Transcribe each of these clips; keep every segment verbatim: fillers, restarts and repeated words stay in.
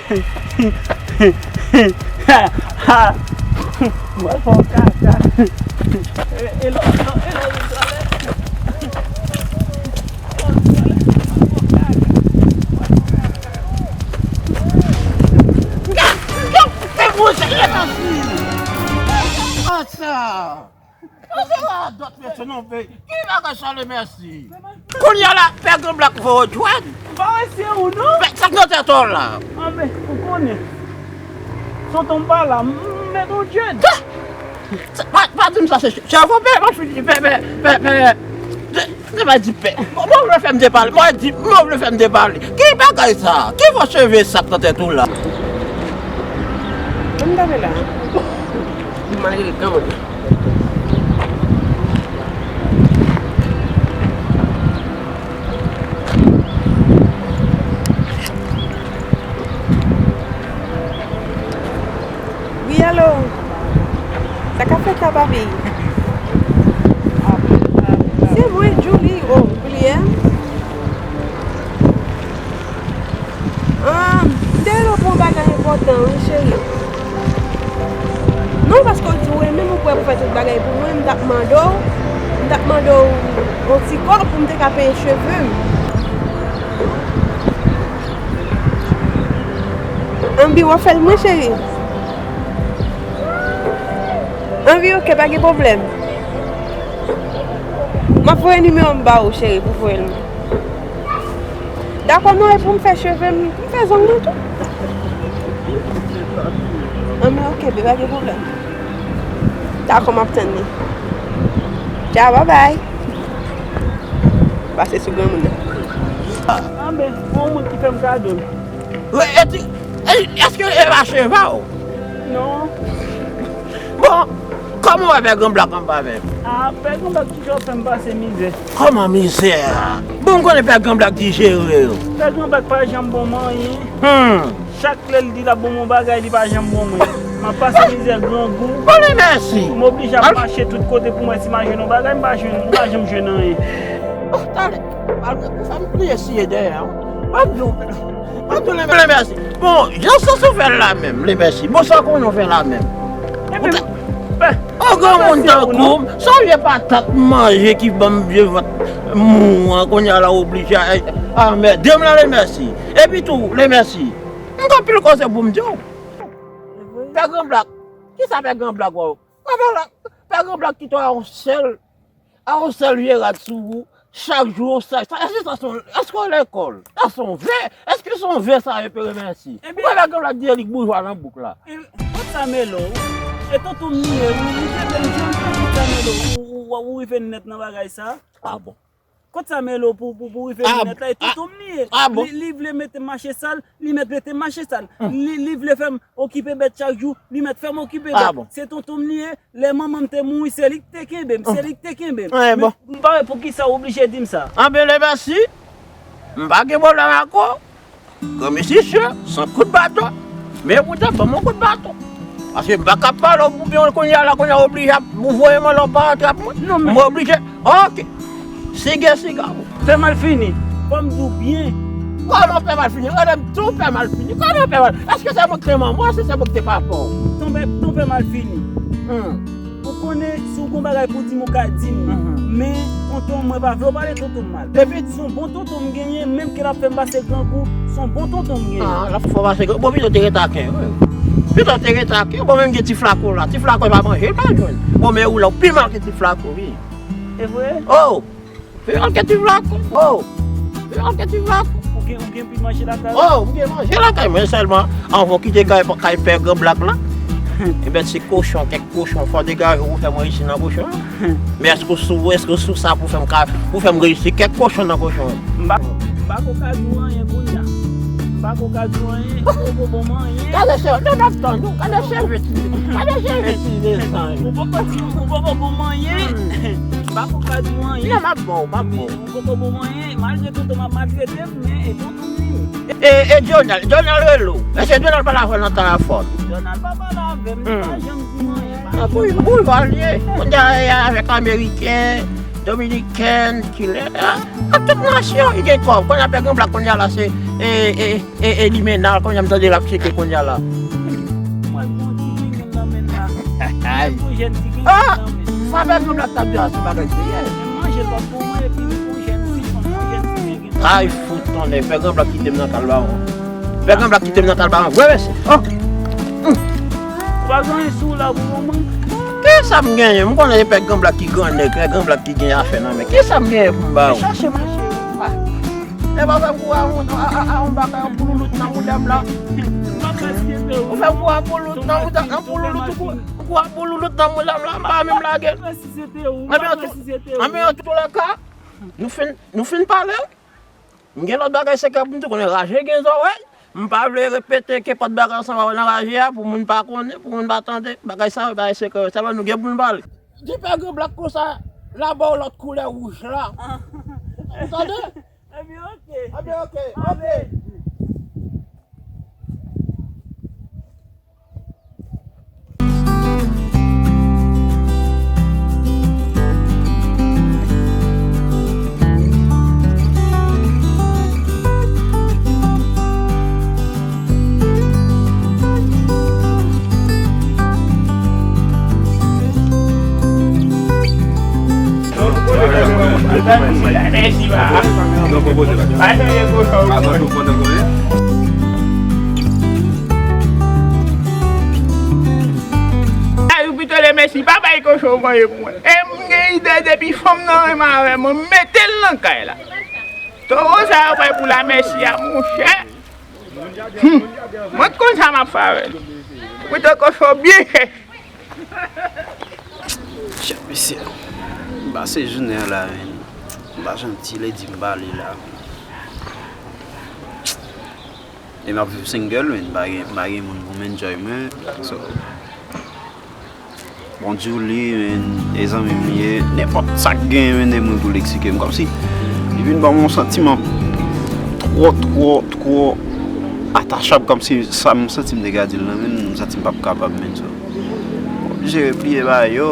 Mwen fè w kaka. E, e lò, e lò, e lò, e lò. Sa. Ki bagay sa, Lemèsi? Kounye a la, pè Granblak voye w jwenn. M pa wè se ou non. Sa k nan tèt ou la? Anben, ou konnen. Tonton m pa la, m met yon djed. Pa, pa di m sa, se chèvo pè, m ap fini, pè, pè, pè, pè. Se pa di pè. Mwen vle fè m depale. Mwen di, mwen vle fè m depale. Ki bagay sa? Ki fo cheve sa k nan tèt ou la? Ann gade la. Malgre granmoun. Wi, alo. Sa k ap fèt la, papi? Se mwen, Julie. Oh, ou bliye m? Ah, m te rele w pou yon bagay enpòtan, wi, cheri. Non, paske w di w renmen m, ou prè pou fè tout bagay pou mwen, m t ap mande w, m t ap mande w yon ti kòb pou m te ka peye cheve m. Anvi w ap fè l mwen, cheri? Anvi, oke, pa gen pwoblèm. M ap voye nimewo m ba ou, cheri, pou voye l mwen. Dakò, non, e pou m fè cheve m, pou m fè zong mwen tou. Anvi, oke, bebe, pa gen pwoblèm. Dakò, m ap tann li. Tchao, babay. Pase sou granmoun nan. Anben, gon moun ki fè m kado l. Wi, e ti, e, èske e pa cheva w? Non. Bon, kòman w wè pè Granblak anba menm? Ah, pè Granblak toujou ap fè m pase mizè. Kòman mizè a? Bon, m konnen pè Granblak dijere yo. Pè Granblak pa janm bon m anyen. Hmm. Chak lè l di l ap ban m yon bagay, li pa janm ban mwen. M ap pase mizè, grangou. Bon, Lemèsi. M oblije ap mache tout kote pou m wè si m a jwenn yon bagay, m pa jwenn, m pa janm jwenn anyen. Oh, talè. Al, fè m priye siye dèyè, wi. Mwen di w, mwen di w, Lemèsi. Bon, jan sans ou fè l la menm, Lemèsi. Bon, sa w konnen w fè la menm. Epi, ou ta, yon granmoun tankou m, se yon vye patat m manje ki ban m vye vant mou an, kounye a la oblije a, a, mède m la, Lemèsi. Epi tou, Lemèsi. M gen anpil koze pou m di w. Pè Granblak, kisa pè Granblak wè w? Pè Granblak, pè Granblak kite w a yon sèl, a yon sèl vye rad sou ou, chak jou yon sèl. Sa, èske sa se yon, èske w lekòl? Sa se yon vè? Èske se yon vè sa yo, pè Lemèsi? Ou wè pè Granblak di li k boujwa nan bouk la. E, kot sa mele w? E tonton m li ye, wi, li te vle m jwenn, kot sa mele w? Ou, ou, ou rive nèt nan bagay sa? Ah bon. Kot sa mele w pou, pou, pou rive nèt la? E tonton m li ye. Ah bon? Li, li vle mete m mache sal, li mèt mete m mache sal. Li, li vle fè m okipe bèt chak jou, li mèt fè m okipe bèt. Se tonton m li ye. Lè manman m te mouri, se li ki te kenbe m, se li ki te kenbe m. Men, m pa wè poukisa w oblije di m sa. Anben, Lemèsi, m pa gen pwoblèm ak ou. Granmesi sye, se yon kout baton. Men poutan, ban m yon kout baton. Paske m pa ka pale w pou byen kounye a la, kounye a oblije ap, ou voye m anlè w pa antre ap mwen. Non, men m oblije. Oke. Sige siga w. Pè Malfini, fò m di w byen. Kòman pè Malfini? Rele m tou pè Malfini. Kòman pè Mal-, èske se mwen ki te manman w, èske se mwen ki te papa w? Ton pè, ton pè Malfini. Hmm. Ou konnen, si w gon bagay pou di m, ou ka di m. Men, tonton, mwen pa vle w pale tonton m mal. Depi se yon bon tonton m genyen, menm ke l ap fè m pase grangou, se yon bon tonton m genyen. Ah, l ap fè w pase grangou. Bon, pito w te ret ak, wi. Pito w te ret ak, bon, menm gen ti flako la. Ti flako pa manje, l pa jwenn. Bon, men ou la, ou pi mal ke ti flako, wi. E vre? Oh! Pi mal ke ti flako. Oh! Pi mal ke ti flako. Ou gen, ou gen pil manje lakay ou? Oh, m gen manje lakay mwen sèlman. Anvan w kite kay, kay pè Granblak la. Ebyen, se kochon, kèk kochon. Fò w degaje w pou fè mwen reyisi nan kochon an. Men èske w sou, èske w sou sa pou fè m ka, pou fè m reyisi kèk kochon nan kochon an? M pa, m pa ko ka di w anyen kounye a. M pa ko ka di w anyen. Ou poko ban m anyen. Gade cheve, non, n ap tann ou. Gade cheve ti, gade cheve ti desann. Ou poko di, ou poko ban m anyen. M pa ko ka di w anyen. Non, m ap ba w, m ap ba w. Ou poko ban m anyen, malgre tonton m ap maltrete m, men e tonton m li ye. E, e Jonal, Jonal rele w. Èske Jonal pale avè w nan telefòn? Jonal pa pale avè m, li pa janm di m anyen. Ah, pou, pou l pale, kounye a avèk Ameriken, Dominiken, Chilen, ak tout nasyon, li gen kòb. Kounye a pè Granblak, kounye a la, se, e, e, e, e limena, kounye a m tande l ap tcheke kounye a la. Mwen, bon, ti grenn nan men la. Ay. Bon, jèn ti grenn nan men. Sa fè granm la t ap di a, se bagay serye. Manje l pa pou mwen, epi li pou jèn ti, pou jèn ti grenn. Ay, fout tonnè, fè granm la kite m nan kalba. Fè granm la kite m nan kalba, vre mesye. Oh. Ou pa gen anyen sou la pou mwen? Kisa m genyen? M konnen se pè granblak ki gran nèg, pè granblak ki gen afè nan men. Kisa m genyen pou m ba ou? Chache mache ou pa. E pa fè m kou a, a, a, a yon bagay, yon pouloulout nan mouda m la. Ou fè m kou a pouloulout nan mouda, nan pouloulout, ou kou, kou a pouloulout nan mouda m la, m pa menm lage l. Anben, anben, antoulèka, nou fin, nou fin pale. M gen lòt bagay sekrè pou m di w, konnen raje gen zòrèy. M pa vle repete kenpòt bagay ansanm avè w nan raje a, pou moun pa konnen, pou moun pa tande. Bagay sa yo, bagay sekrè yo. Sèlman nou gen pou nou pale. Di pè granblak konsa, l a ba w lòt koulè wouj la. Ou tande? Ebyen, oke. Ebyen, oke. Oke. Mèsi, ba. Pa chanje kochon. Ay, ou pito le mèsi, pa bay kochon manje pou mwen. E m gen ide depi fanm nan renmen avè mwen, m mete l nan kay la. Towo sa yo bay pou lamèsi a, monchè. Hmm. Mwen t konn sa m ap fè avè l. Mwen te kochon byen chè. Chèf mesye, m pase jounen an la, men m pa janm ti lè di m pale la. E m ap viv single, men m pa gen, m pa gen moun pou m enjoy mwen. So, Bon, Julie, men, e zanmi m ye. Nenpòt sa k gen, men, de moun pou l eksplike m. Kòmsi, li vin ban m yon santiman twò, twò, twò atachab. Kòmsi sa m santi m te ka di l nan, men, m santi m p ap kapab, men, so. M oblije repliye bagay yo.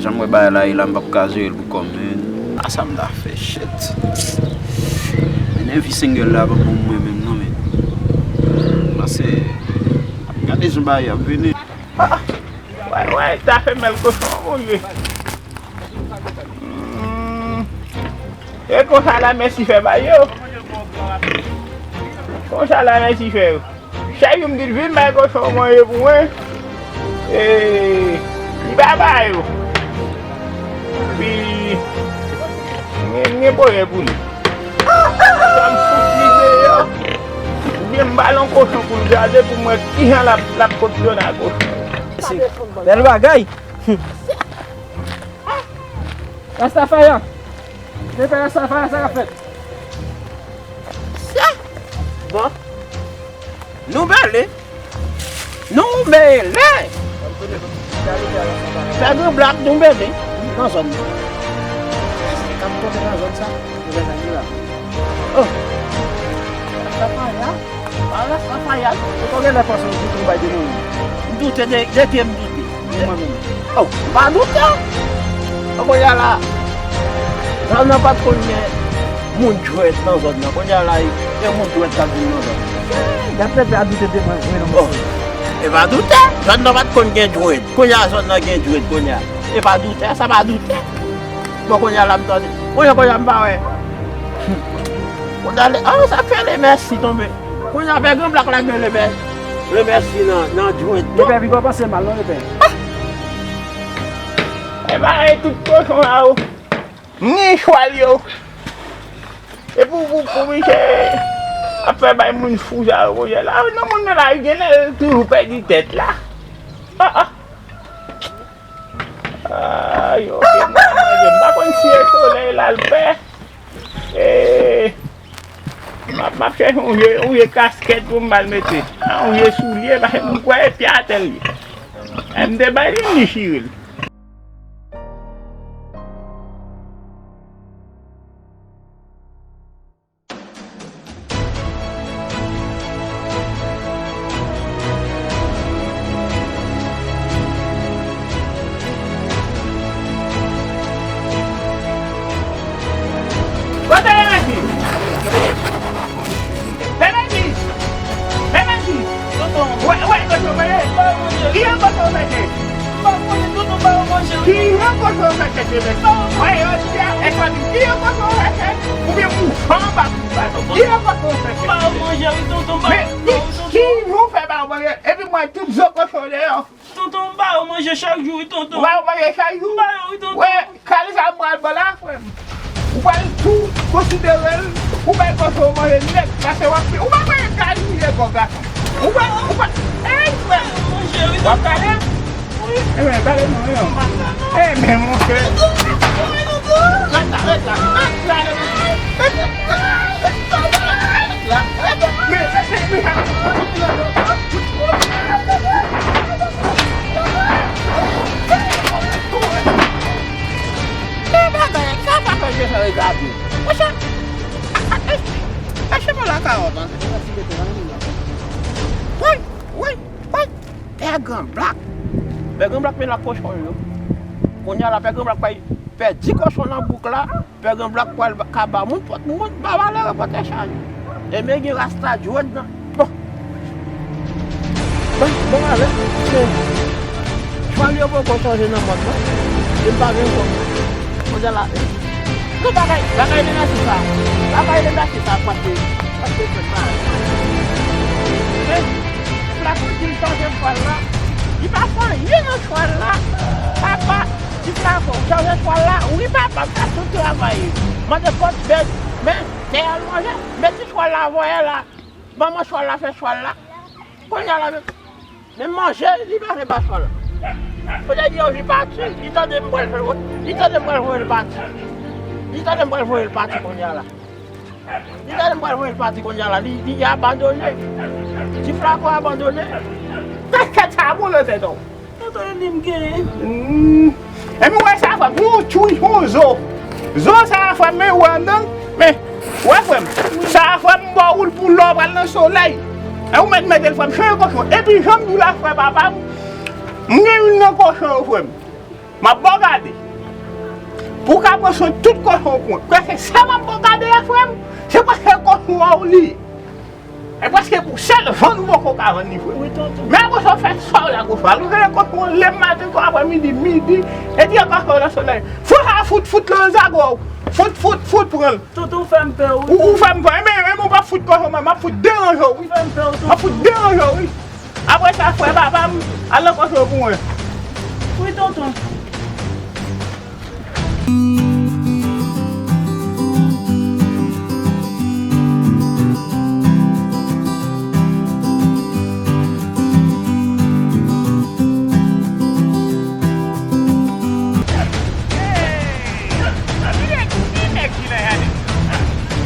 Jan m wè bagay la ye la, m p ap ka jere l pou kò m, men. A sa m ta fè, shit. Men, vi single la, pa pou mwen menm, non, men. Paske, ap gade jan bagay ap vini. Ah, ah. Wè, wè, ta fè mèl kochon, mon Dieu. Hmm. E konsa lamèsi fè bay yo. Konsa lamèsi fè yo. Chak jou m di l vin bay kochon manje pou mwen. E, li pa bay yo. Pi, m gen, m gen pwoblèm pou li. Sa m fout li deyò. Oubyen m ba l yon kochon pou l gade pou m wè kijan l ap, l ap fonksyone ak kochon. Bèl bagay. Rastafaya. Depi Rastafaya, sa k ap fèt? Sa? Bon. Nou bèle. Nou bèle. Fè granblak, nou bèle nan zòn nan. K ap tonbe nan zòn sa. Oh. Rastafaya. A Rastafaya. Ou pa genlè panse ou doute ou bay de moun. M doute de, de kiyès m doute? De mwen menm. Oh, m pa doute. Kounye a la, zòn nan pa t konn gen moun djwèt nan zòn nan. Kounye a la, gen moun djwèt k ap vin nan zòn nan. Gad pèpè a doute de mwen vre non. Oh, e pa doute. Zòn nan pa t konn gen djwèt. Kounye a zòn nan gen djwèt kounye a. E pa doute, sa pa doute. Bon, kounye a la m tande. Kounye a, kounye a m pa wè. Kounye a, ah, sa k fè lemèsi tonbe. Kounye a, pè granblak la gen lemè-, lemèsi nan, nan djwèt. Lepè, piga w panse mal non, lepè. E bagay tout kochon la, o. M gen chwal yo. E pou, pou, pou misye ap fè bay moun fou sa yo, kounye a la. Nan mond nan la, genlè toujou pèdi tèt la. Ah, ah. Ay, ok, m pa manje, m pa konn si e solèy la l pè. E, m ap, m ap chèche yon vye, yon vye kaskèt pou m al mete. Yon vye soulye, paske m kwè e pye atè l ye. E m te bay li, m di chire l. Kote Lemèsi? Ki yon kote w mete? M pa konnen, tonton, ba yo manje, wi. Ki yon kote w mete, Jemèt? Mwen yo di a, e fanmi, ki yon kote w mete? Oubyen ou fè anba kout baton? Ki yon kote w mete? Ba yo manje, wi, tonton, ba yo manje, wi, tonton. Men ki jan w fè ba yo manje? Epi mwen, tout zo kochon deyò. Tonton, m ba yo manje chak jou, wi, tonton. Ou ba yo manje chak jou? M ba yo, wi, tonton. Wè, kale sa m pral ba w la, frè m. Ou pral tou konsidere l, ou bay kochon manje nèt, paske w ap, ou pa manje kale manje kò gason. Ou pa, ou pa, ey, frè m. Manje, wi, tonton. W ap kale? Wi. Ebyen, kale non, non. Ebyen, monchè. Ret la, ret la, ret la, ret la. Men bagay, sa pa fè je sa regade. Monchè, a, a, e, e, se pa la kawòt, an. Woy, woy, woy. Pè Gran Blak. Pè Gran Blak, men la kochon yo. Kounye a la, Pè Gran Blak pral pèdi kochon nan bouk la. Pè Gran Blak pral ba, ka ba moun, pot moun, ba malere pote chay. E men gen rasta djwèd nan. Bon. Bon, bon, ale. Se, chwal yo poko chanje nan mòd, non. E m pa gen kòb. Kounye a la, non, bagay, bagay de nati sa. Bagay de nati sa, pa te, pa te fè mal. Men, Flako di l chanje chwal la. Li pa fè anyen nan chwal la. Papa, Ti Flako, chanje chwal la. Wi, papa, m ta sot travay. Mande kòb, men, men, tè a l manje. Men ti chwal la, voye la. Manman chwal la fè chwal la. Kounye a la, men, men manje, li pa vle ba chwal la. Kote di yo, li pati, li tande m pral fè, li tande m pral voye l pati. Li tande m pral voye l pati kounye a la. Li tande m pral voye l pati kounye a la, li, li abandone. Ti Flako abandone. Tèt sa a boule tèt ou. Tande li m genyen. Hmm. Epi w wè sa, frè m, yon tchouy, yon zo. Zo sa a, frè m, men ou wè anndan l. Men, ou wè, frè m, sa a, frè m, m ba ou l pou lè w pral nan solèy. E ou mèt mete l, frè m, chanje kochon. Epi, jan m di w la, frè papa m, m gen youn nan kochon yo, frè m. M ap ba w gade. Pou w ka pran swen tout kochon w pran. Prèske sa m ap ba w gade a, frè m, se prèske kochon an w li ye. E prèske pou sèl vann ou poko ka vann li, frè m. Wi, tonton. Men apre sa, w fè sa w la, kochon. Al rele kochon an lè maten, kou aprè midi, midi. E di ankò sa w nan solèy. Fout sa, fout, fout lan zago w. Fout, fout, fout, pran l. Tonton, ou fè m pè, wi. Ou, ou fè m pè. Enben, enben, ou pa fout kochon mwen, m ap fout deranje w, wi. Ou fè m pè, tonton. M ap fout deranje w, wi. Apre sa, frè papa m, al nan kochon pou mwen. Wi, tonton. Hey! Ki nèg, ki nèg ki nan jardin?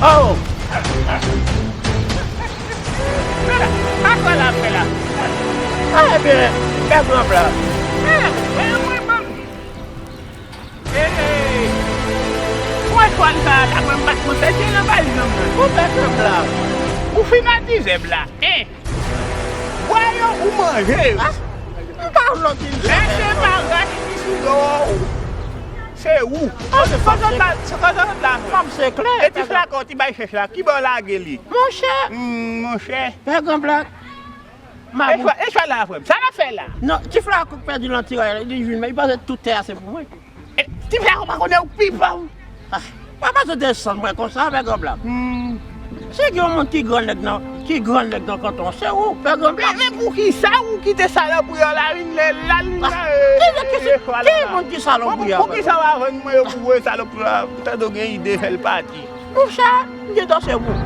Oh! Sa kwè l ap fè la? A, ebyen, Pè Gran Blak. A, e mwen menm. Hey! Mwen chwal sa a la, mwen m pa t konn sa, se nan valiz mwen. Ou Pè Gran Blak. Ou finatize m la. Hein? Bwa yo, ou manje yo. A, m pa vle w di m sa. Men se pa rach ki sou do w. Se ou. A, se fòk se klè. Fòk se klè. E ti flakon, ti bay chèch la, ki bò w lage li? Monchè. Hmm, monchè. Pè Gran Blak. E chwa, e chwa la, frè m. Sa n ap fè la? Non, ti flakon k pèdi nan tiray la, li vin, men li panse tout tè a se pou mwen. E, ti flakon pa konnen ou pi pa w. A, pa pase desann mwen konsa, Pè Gran Blak. Hmm. Si gen yon moun ki gran nèg nan, ki gran nèg nan kanton, se ou, Pè Gran Blak. Men, men poukisa ou kite salopri an la vin lè la, vin la, e, e, e, chwa la? Ki moun ki salopri an? Poukisa w a vann mwen yo pou voye salopri an, tann ou gen ide fè l pati? Monchè, m gentan se ou.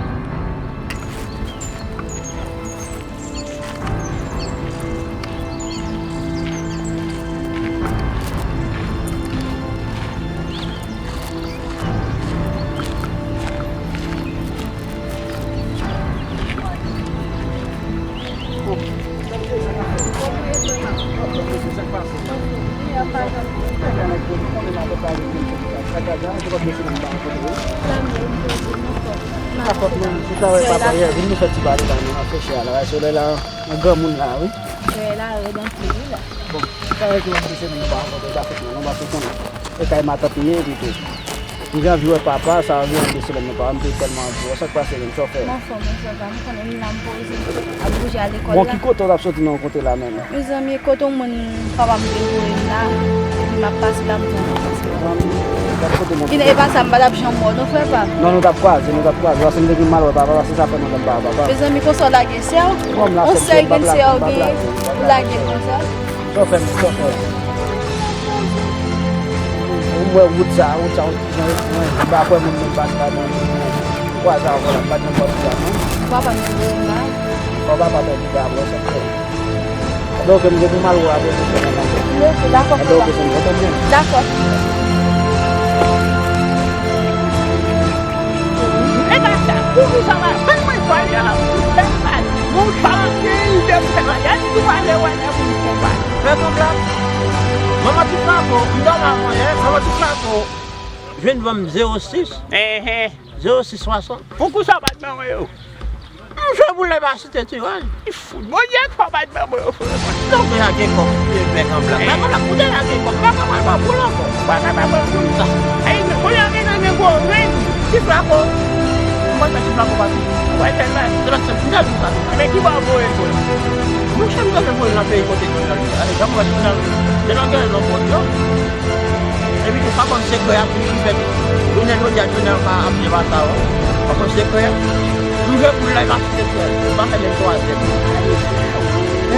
Sa fòt mwen, si travay papa yè, vin nou fè ti pale la, nou afrechi a la, solèy la, nan granmoun la, wi. Solèy la rèd anpil, wi, la. Bon, si travay ki mwen se moun pa rankontre, pa fèt mwen, non, paske konnen. E kay matant m ye, epi tou. M gen anvi wè papa, sa anviwon de semèn nou pa wè, m te tèlman anvi wè. Sa k pase menm, sa w fè? M anfòm, wi, frè pa m, ou konnen m la, m poze, ap bouje al lekòl la. Bon, ki kote w t ap soti nan yon kote la menm? Mezanmi, kote yon moun papa m te voye m la, epi m ap pase la, m di yon papa se pa. Mezanmi, gad kote moun. Epi e pa sa, m pa t ap janm wè w non, frè pa m. Non, nou t ap kwaze, nou t ap kwaze. Paske m te gen mal wè papa, se sa fè mwen t ap ba papa. Mezanmi, konsa w lage sè w? Yon sè grenn sè w genyen, ou lage l konsa? Sa w fè m, sa w fè m. Ou wè wout sa, wout sa, wout ki jan yo di, mwen, m pa kwè moun menm pase ladan, m kwaze avè w la, m pa t janm wè w la, non. Papa m te voye m la. Fò papa t anvi ba avè w, sa k fè. Donk, m gen pou m al wè w apre pou fè nan maten. Oke, dakò, papa. Oke, se m kontan byen. Dakò. E pa sa, poukisa w pa ban mwen kòlè a? Ou fè m mal. Mwen pa gen ide pou fè maryaj, tou ale wè lè pou nou konprann. Frè Konbla, manman ti Flapo, m dòmi avan yè, manman ti Flapo vin ban m zewo sis, zewo sis swasant. Poukisa w pa t ban mwen yo? M jwe boul nan pa site Tiwaj. Fout, Bondye fò pa t ban mwen yo, frè mwen. Non, men a gen kòb, e, bèk an blak. Bèk an blak, koute a gen kòb. Bèk an blak, pa pou l ankò. Ou pa ka ba mwen pou sa. Ay, men, kounye a gen, gen gwo ren. Ti Flapo. Mwen fè Ti Flapo pa tou. Ou pa fè sa. Se pa se pou sa tou. Men ki bò ou voye l, frè? Mwen chèf mwen voye l nan peyi kote Jounal ye. Ale, jan mwen wè Jounal, Jounal gen lòt bò yo. Epi tou, pa konn sekrè a tou ki fèt. Jounen jodi a, Jounal pa ap viv a sa, wi. Pa konn sekrè a. M jwe boul la, e pa sekrè. M pa fè menm twazyèm.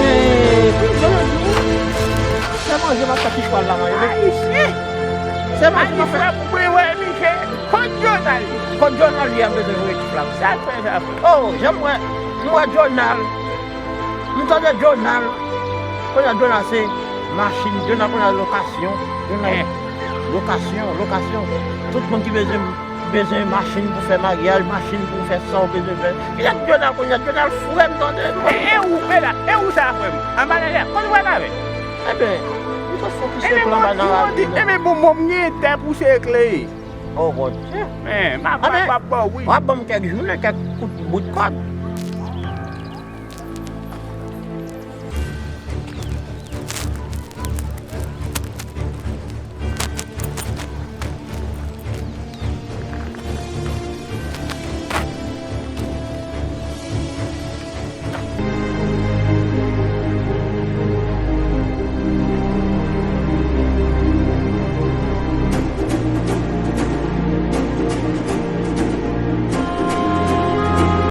Ee, pi jodi, se manje m ap fè ti chwal la manje. Ayisyen! Se manje m ap fè. Ayisyen pou mwen, wè, Michel. Kot Jounal ye? Kot Jounal ye, m bezwen voye ti flam. Sa k fè sa, frè? Oh, jan m wè, m wè Jounal. M tande Jounal. Kounye a Jounal se machin, Jounal kounye a lokasyon. Jounal lokasyon, lokasyon. Tout moun ki bezwen, bezwen machin pou fè maryaj, machin pou fè sa w bezwen fè. Kilè Jounal kounye a? Jounal frè m tande. E, e ou, e la, e ou sa frè m? Anba lè, kote w al avè? Ebyen, ou te fokis se plan ba nan radi. Ebyen, bon, bon, m gen tè pou se kle. Oh, Bondye. Men, m ap, m ap, m ap ba w, wi. W ap ban m kèk jounen, kèk kout bout kòd.